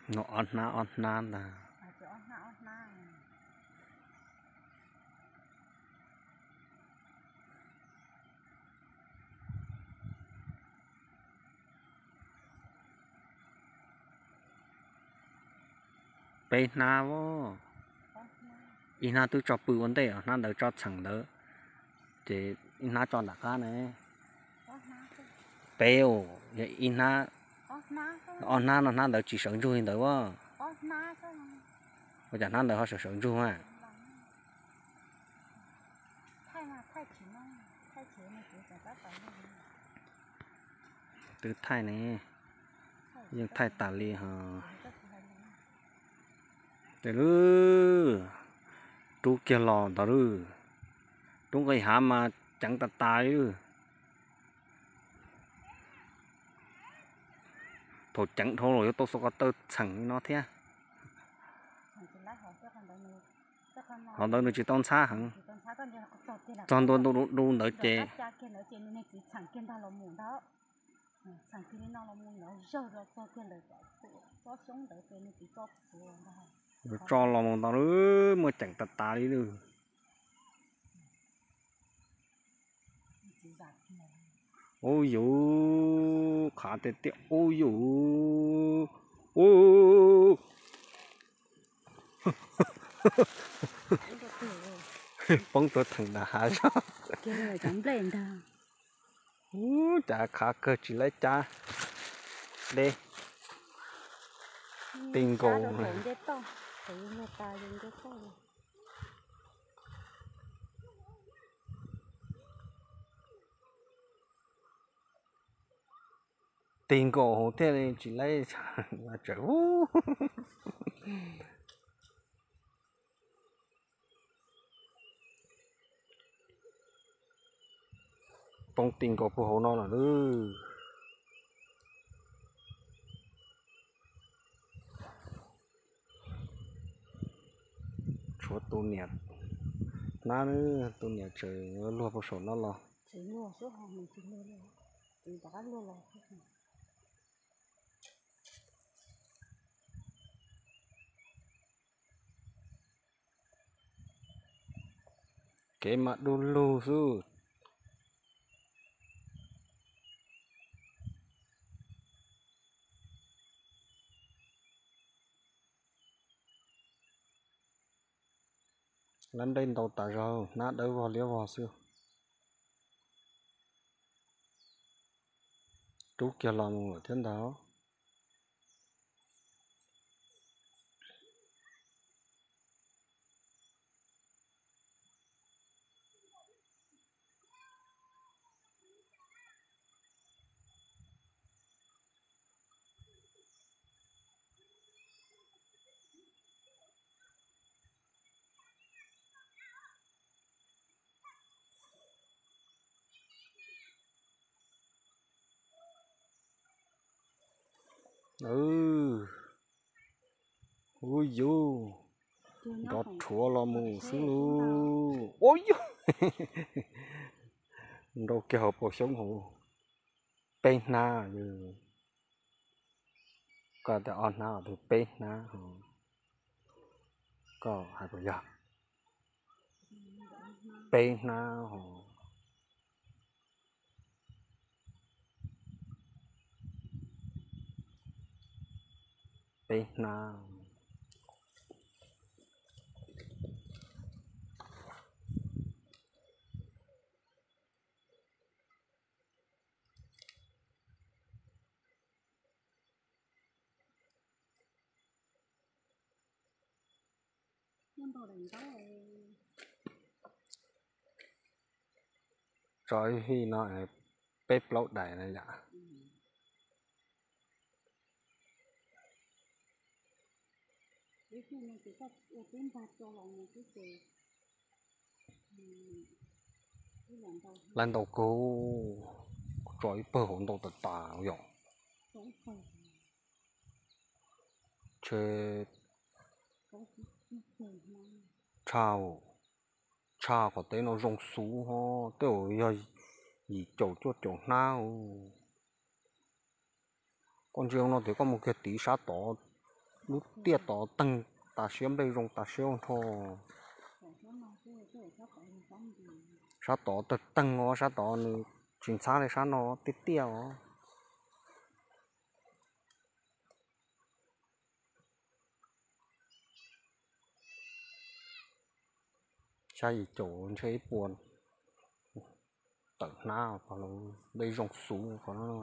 No ob hnab ob hnab ntag. Peb hnab os. Ib hnab twb tso pw ua ntej, hnab ntawd tso txheem ntawd, ces ib hnab tso nram qab ne. Peb, ib hnab, ob hnab no hnab ntawd tsis sawv ntsug li ntawd a. Ua cas hnab ntawd ho sawv sawv ntsug a? Twb thaij ne, yeej thaij tas li ho. Tes lub, rub kiag los ntag lub, rub nqis hav mas ceev tas tas li. Thaum ceev dhau los yuav tau xo ko taw txheem li no thiab. Qhov ntawd nws tsis tau ntxhab heev, txog ntua ntu du ntawd ces tso los mus ntag lub, muaj ceem tas tas li lub. Ub yuv, qhav tiag tiag, ub yuv, ub, poob tuag theem nram hav zog. Ub, cas qhav kawg tsis laib cab deb, ti nkaus. Ti nkaus hauv thiaj li tsis laib. Poob ti nkaus puag hauv no lawm. Tshuav tus niam hnab, tus niam tseem luag puag saum no los. Kev mas du lug xwb. Lab nplej ntau tas zog, hnab dawb vog liab vog xwb. Rub kiag los mus lawm thiab ntag. Ub yuv, nrov rhuav los mus xwb lauj. Ub yuv, nrau kiag hauv paus xyoob hauv. Peb hnab, koj tias ob hnab, twb peb hnab ho. Koj hais puas yog? Peb hnab ho. Peb hnab. Tso ib hib no, peb plaub daim na yom. Lab ntau kawg, tso ib pawg hauv ntau tas tas yom. Tsheb tshaj, tshaj qhov teb no zoo xub ho, tej zaum yog yim caum cuaj caum hnab. Koj ntsia no tias koj mus kiag tid sab tod, Lub tiaj tod teeg tas siab, nplej zoo tas siab ua nrho. Sab tod tawg teeg os, sab tod nws tsis ntxhab li sab no tiaj tiaj os. Sab yim caum ntshe ib puas tawm hnab, nplej zoo xwb qhov no.